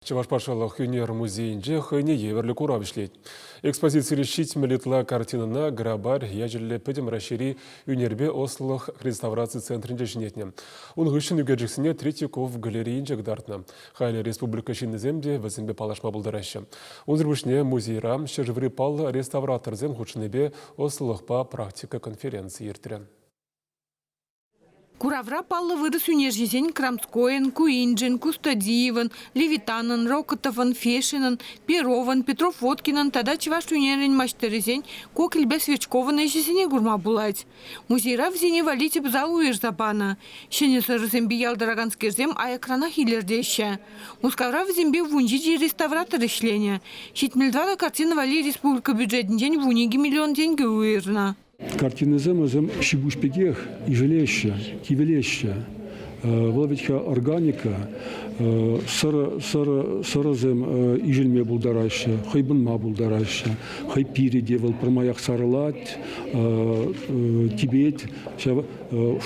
Чӑваш патшалӑх ӳнер музейӗнче хӑйне евӗрлӗ курав ӗҫлет. Экспозицири 70 ытла картинӑна Грабарь ячӗллӗ Пӗтӗм Раҫҫейри ӳнерпе ӑслӑлӑх реставраци центрӗнче ҫӗнетнӗ. Ун хыҫҫӑн ӳкерчӗксене Третьяков галерейинче кӑтартнӑ. Халӗ республика ҫыннисем те вӗсемпе паллашма пултараҫҫӗ. Унсӑр пуҫне музейра ҫӗршыври паллӑ реставраторсем хутшӑннипе ӑслӑлӑхпа практика конференцийӗ иртрӗ. Куравра паллӑ вырӑс ӳнерҫисен Крамскойӑн, Куинджин, Кустодиевӑн, Левитанӑн, Рокотовӑн, Фешинӑн, Перовӑн, Петров-Водкинӑн тата чӑваш ӳнерӗн маҫтӑрӗсен Кокельпе Свечковӑн ӗҫӗсене курма пулать. Музейра вӗсене валли тӗп зал уйӑрса панӑ. Ҫӗнӗ сӑрӑсемпе ялтӑраканскерсем аякранах илӗртеҫҫӗ. Мускавра вӗсемпе 17 реставратор ӗҫленӗ. 74 картина валли республика бюджетӗнчен 12 миллион тенкӗ уйӑрнӑ. Картинӑсем вӗсем ҫи-пуҫ пекех ишӗлеҫҫӗ, кивелеҫҫӗ. Вӑл вӗт-ха органика, сӑрӑ, сӑрӑ, сӑрӑсем ишӗлме пултараҫҫӗ, хӑйпӑнма пултараҫҫӗ. Хӑй пирӗ те вӑл пӗрмаях сарӑлать, типет, ҫав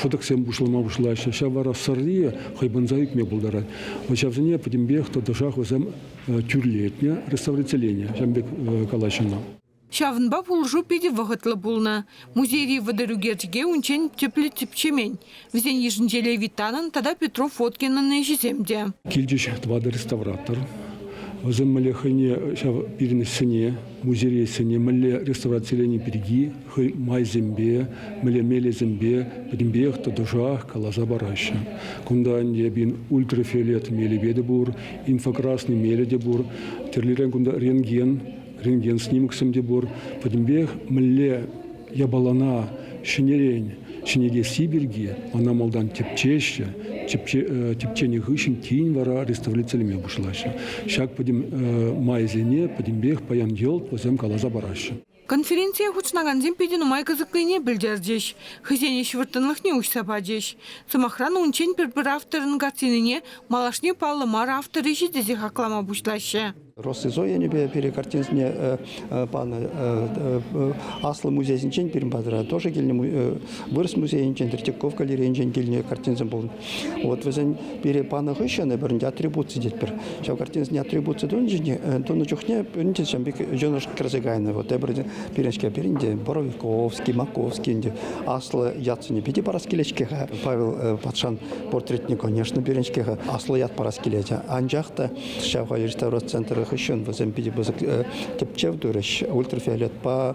шӑтӑксем пуҫлама пуҫлаҫҫӗ. Ҫав вара сӑрри хӑйпӑнса ӳкме пултарать. Ҫавсене пӗтӗмпех тӑтӑшах вӗсем тӳрлетнӗ, реставрациленӗ, ҫавӑн пек калаҫҫӗ ӑна. Ҫавӑнпа пулӑшу питӗ вӑхӑтлӑ пулнӑ. Музейри вӑтӑр ӳкерчӗке унччен тӗплӗ тӗпчемен. Вӗсен йышӗнче Левитанӑн тата Петров Фоткинӑн ӗҫӗсем те. Килчӗҫ тӑватӑ реставратор. Вӗсем мӗнле хӑйне ҫав пирӗн ӗҫсене, музейри ӗҫсене мӗнле реставрацилени пирки хӑй майсемпе, мӗнле мелӗсемпе пӗтӗмпех тӑтӑшах каласа параҫҫӗ. Кунта ӗнтӗ пин ультрафиолет мелӗпе те пур, инфракрасный мелӗ те пур, тӗрлӗрен кунта рентген рентген снимксем те пур. Пӗтӗмпех мӗнле япалана ҫӗнӗрен ҫӗнетесси пирки ӑна малтан тӗпчеҫҫӗ, тӗпченӗ хыҫҫӑн тин вара реставрацилеме пуҫлаҫҫӗ. Ҫак пӗтӗм майсене пӗтӗмпех паян йӑлт вӗсем каласа параҫҫӗ. Конференцие хутшӑнакансем питӗ нумай кӑсӑклине пӗлтерчӗҫ, хӑйсен ӗҫ вӑрттӑнлӑхне уҫса пачӗҫ. Сӑмахран, унччен пӗр-пӗр авторӑн картинине малашне паллӑ мар автор ӗҫӗ тесе хаклама пуҫлаҫҫӗ. Россизо енӗпе пире картинсене панӑ аслӑ музейсенчен пирӗн патра тоже килнӗ вырӑс музейӗнчен, Третьяков галерейинчен килнӗ картинсем пулнӑ. Вот вӗсен пире панӑ хыҫҫӑн эпир ӗнтӗ атрибуци тетпӗр. Ҫав картинсене атрибуци тунӑ чухне ӗнтӗ ҫавӑн пек йӑнӑш кӗрсе кайнӑ. Вот эпир пирӗн-ҫке пирӗн те Боровиковский, Маковский ӗнтӗ аслӑ ятсене питӗ парас килет-ҫке-ха. Павел патшан портретне, конечно, пирӗн-ҫке-ха аслӑ ят парас килет. Анчах та Ҫав реставраци центрӗ хыҫҫӑн вӗсем питӗ пысӑк тӗпчев турӗҫ. Ультрафиолетпа,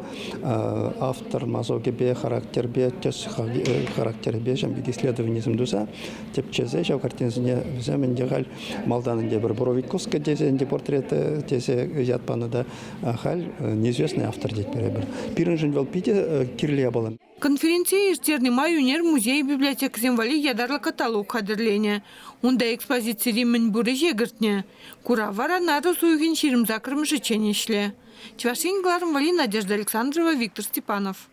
автор мазокӗпе, характерпе, тӗс характерӗпе ҫавӑн пек исследованисем туса тӗпчесе ҫав картинӑсене вӗсем ӗнтӗ халь малтан ӗнтӗ пӗр Боровиковская тесе ӗнтӗ портрет тесе ят панӑ та халь неизвестный автор тетпӗр эпир. Пирӗншӗн вӑл питӗ кирлӗ япала. Конференцие ирттернӗ май ӳнер музейӗ библиотекӑсем валли ятарлӑ каталог хатӗрленӗ. Унта экспозицири мӗнпур ӗҫе кӗртнӗ. Курав вара нарӑс уйӑхӗн 28-мӗшӗччен ӗҫлӗ. Чӑваш Ен кӑларӑм валли Надежда Александрова, Виктор Степанов.